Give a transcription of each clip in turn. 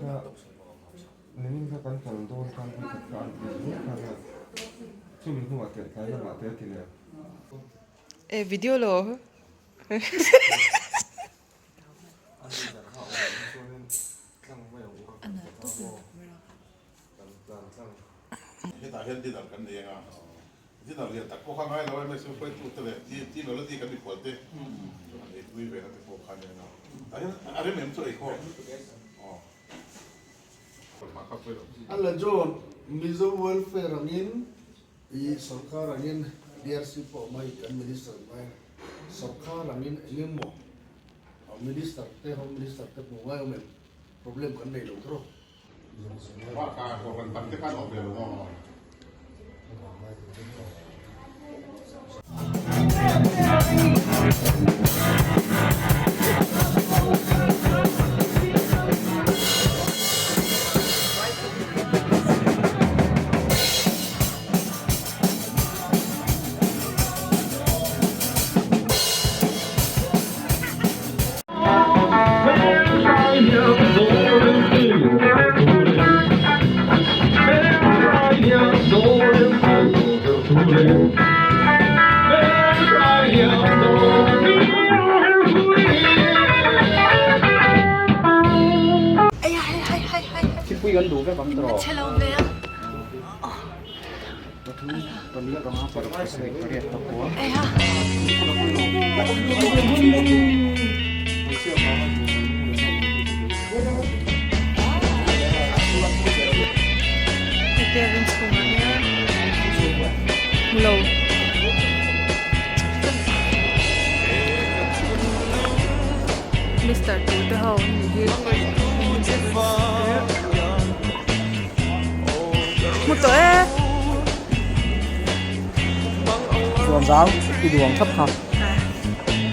Nimin kha kan kal dawn khan vawi khat kha an ti zung khan a, chumi hnuah teh tlai lamah te a ti leh a. E video lo. Hetah hian dinner kan nei anga, dinner lian tak pawh kha ngai lo a, msa hruaitute leh team melody kan mikhual te chuan an eipui ve na te pawh kha ania. Tah hian a rem em chu eikhawm. Aw. A la John, Mizo Welfare angin i sorkar angin DRC pawh mai kan Minister mai sorkar angin engemaw Minister te Home Minister te hmuh ngai awm em? Problem kan nei lo tawh. Mister tu te ho an nih hi hmu tawh e. Chuan zau i duang thap kha.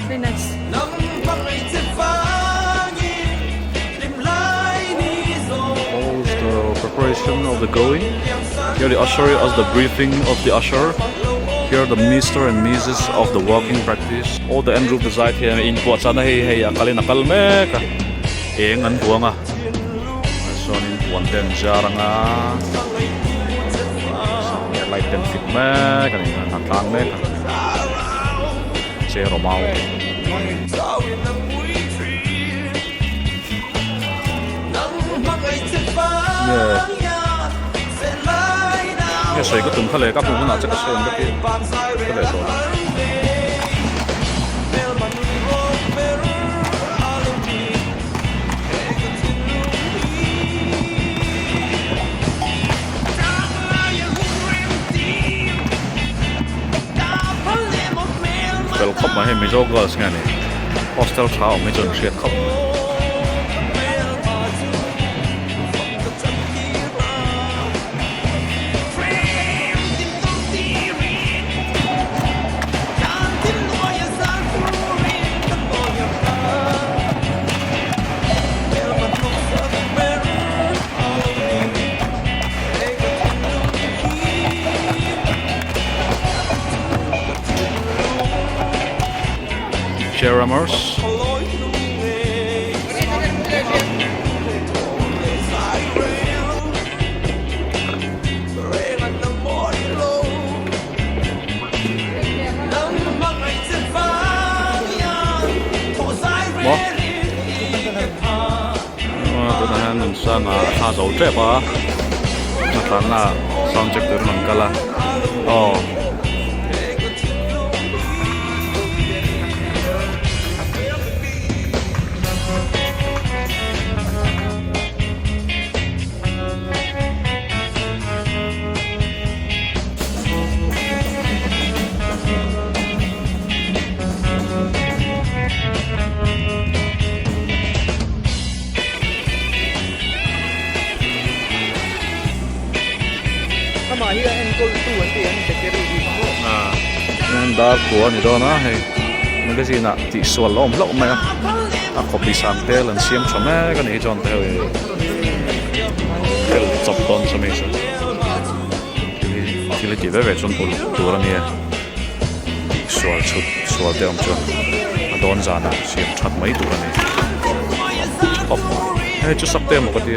Very nice. How's the preparation of the going? Here the usher as the briefing of the usher. Here the Mr and Mrs of the walking practice. All the en group zai thiam in puah chana hei hei a kalin a kal mek a eng an buang a chuanin puan te an zar anga light te an fit mek a ni an tlang mek a chair awm au. Nge sawi ka tum kha leh ka hmuh hunah che ka sawi ang vek hi ka leh tawh lo. Fel khawp mai hei Mizo girls nge ni hostel tha awm hi chu an hriat khawp mai. Charamers. Maw tunah hian nunsanga a thla zo tep a a tlanna sound check turin an kal a aw. Dar kua a ni dawn a hei magazine ah tihsual a awm hlauh mai a a copy sang tel an siam tha mek a nih hi chuan te ho hi tel chawp dawn chu mi chu thil hi tih ve ve chuan uluk tur a nia tihsual chhut sual te awm chuan a dawn zanah siam that mai tur a ni khawp mai. Hei chu sak te emaw ka ti.